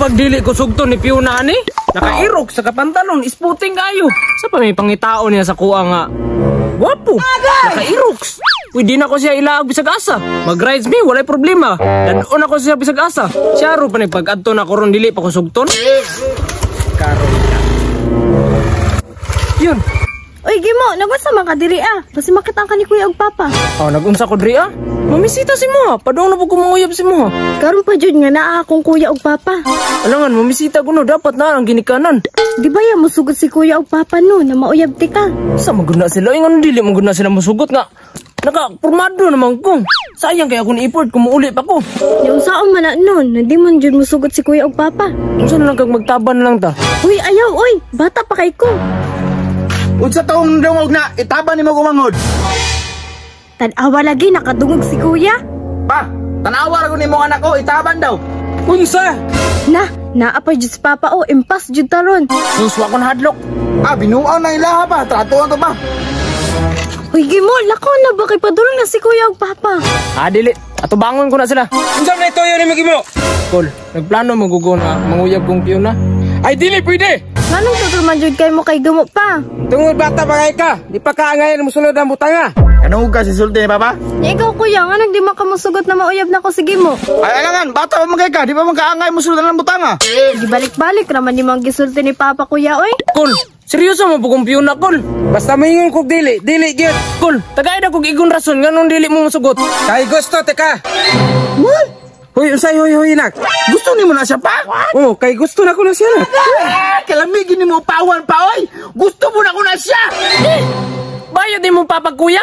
pag dili ko sugton ni Fiona ani? Nakairok sa kapantalon, isputing kayo. Sa pa may pangitao niya sa kuha nga. Gwapo. Naka-Aerox. Pwede na ko siya ilaag bisag asa. Mag-rides me, walay problema. Dadon ako siya bisag asa. Siya ro pa ni pag-adto na ko ron dili pa ko sugton. Karon. Yun. Uy, Gimo, nagunsa man ka diri ah. Basi makita ka ni kuya og papa. Oh, nagunsa ko diri ah. Mamisita si mo. Padung na po ko manguyab si mo. Karon pa jud nga naa akong kuya og papa. Alangan, mamisita ko no. Dapat na ang ginikanan. Di ba ya musugot si kuya og papa no na mauyab ti ka? Sa maguna sila, ingon dili maguna sila musugot nga. Naka, pormado naman ko. Sayang kaya akong effort kung muuli pa ko. Yung saon man na nun, na di man jud musugot si kuya og papa. Unsa na lang kag magtaban lang ta? Uy, ayaw, uy, bata pa kay ko. Unsa taong dungog na itaban nimo kumangod? Tan-awa lagi nakadungog si kuya. Pa, tanawa ra ko nimo anak ko, itaban daw. Unsa? Na, naa pa jud si papa o, impas jud taron. Sus, wa kon hadlok. Ah, binuaw na ilaha pa, tratuan to pa. Uy, Gimo, lakaw na ba kay padulong na si kuya og papa? Ah, dili. Ato bangon ko na sila. Unsa man ito yun ni mo? Kol, nagplano magugo na manguyab kong Fiona. Ay dili pwede. Nganong tutol man jud kay mo kay Gimo pa? Tungod bata pa kay ka, di pa ka angayan mosulod ang butanga. Kanugog ka si sulti ni papa? Nya ikaw kuya, nganong di man ka musugot na mauyab na ko si Gimo? Ay alangan, bata pa man kay ka, di pa man kaangay mosulod ang butanga. Gibalik-balik raman ni mga gisulti ni papa kuya oy. Kol, seryoso mo po kong Fiona, Kol. Basta moingon kog dili, dili gyud. Kol, tagay na kog igon rason nganong dili mo musugot. Kay gusto teka. What? Hoy, unsay hoy hoy nak? Gusto nimo na siya pa? Oh, kay gusto na ko na siya nak. Ah, kalamigin nimo pawan pa oy. Gusto mo na ko na siya. Bayad din mo papa kuya.